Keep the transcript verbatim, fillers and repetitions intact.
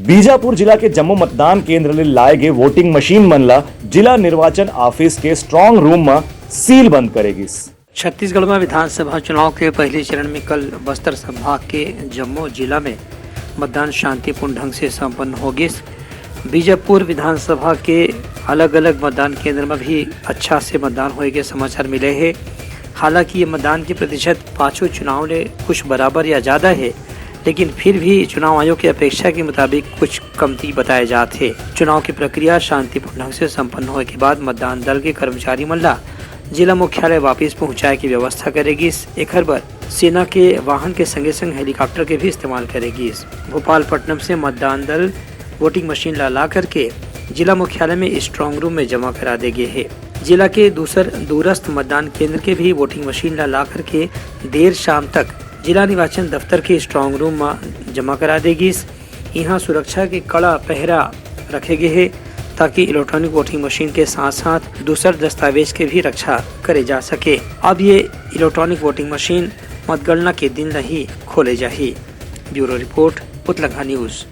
बीजापुर जिला के जम्मो मतदान केंद्र ले लाए गे वोटिंग मशीन मन ला जिला निर्वाचन ऑफिस के स्ट्रांग रूम म सील बंद करे गिस। छत्तीसगढ़ म विधानसभा चुनाव के पहली चरण में कल बस्तर संभाग के जम्मो जिला में मतदान शांतिपूर्ण ढंग से संपन्न हो गिस। बीजापुर विधानसभा के अलग-अलग मतदान केंद्र म भी अच्छा से मतदान होए के समाचार मिले हे। हालांकि ये मतदान के प्रतिशत पाछू चुनाव ले कुछ बराबर या ज्यादा हे, लेकिन फिर भी चुनाव आयोग के अपेक्षा के मुताबिक कुछ कमती बताए जात हे। चुनाव की प्रक्रिया शांतिपूर्ण ढंग से संपन्न होए के बाद मतदान दल के कर्मचारी मन ला जिला मुख्यालय वापिस पहुंचाए के व्यवस्था करे गिस। एखर बर सेना के वाहन के संगे संग हेलीकॉप्टर के भी इस्तेमाल करे गिस। भोपालपट्टनम से मतदान दल वोटिंग मशीन ला ला करके जिला मुख्यालय में स्ट्रांग रूम में जमा करा दे गे हे। जिला के दूसर दूरस्थ मतदान केंद्र के भी वोटिंग मशीन ला ला करके देर शाम तक जिला निर्वाचन दफ्तर के स्ट्रांग रूम म जमा करा दे गिस। इहां सुरक्षा के कड़ा पहरा रखे गे हे, ताकि इलेक्ट्रॉनिक वोटिंग मशीन के साथ-साथ दूसर दस्तावेज के भी रक्षा करे जा सके। अब ये इलेक्ट्रॉनिक वोटिंग मशीन मतगणना के दिन ल ही खोले जाही। Bureau report, Utlangha news.